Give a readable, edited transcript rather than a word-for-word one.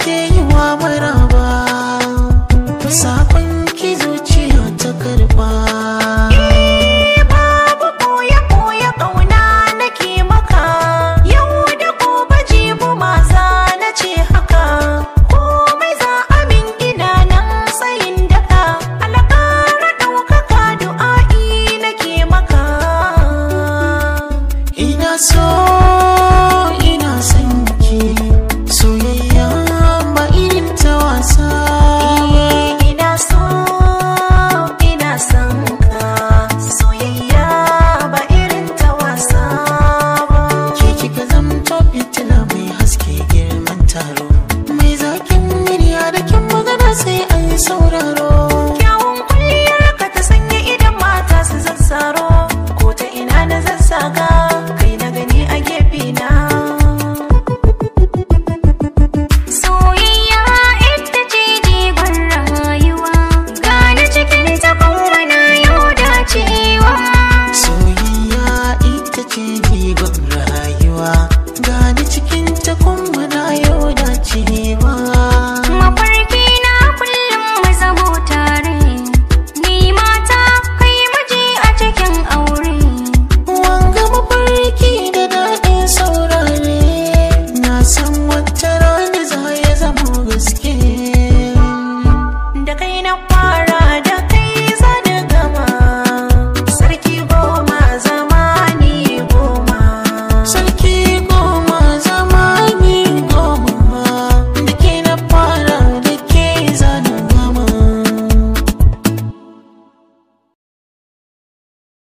nake yi wa maraba, sakon ki zuciya ta karba. Babu ɓoye-ɓoye ƙauna nake maka, yau da gobe jibi ma za na ce haka. Komai za a min ina nan tsayin daka, alƙara ɗaukaka du'a'i nake maka. Ina so ina son ki, soyayya ba irin ta wasa ba. Ina so ina son ka, soyayya ba irin ta wasa ba. Ke kika zamto fitila mai haske girman taro.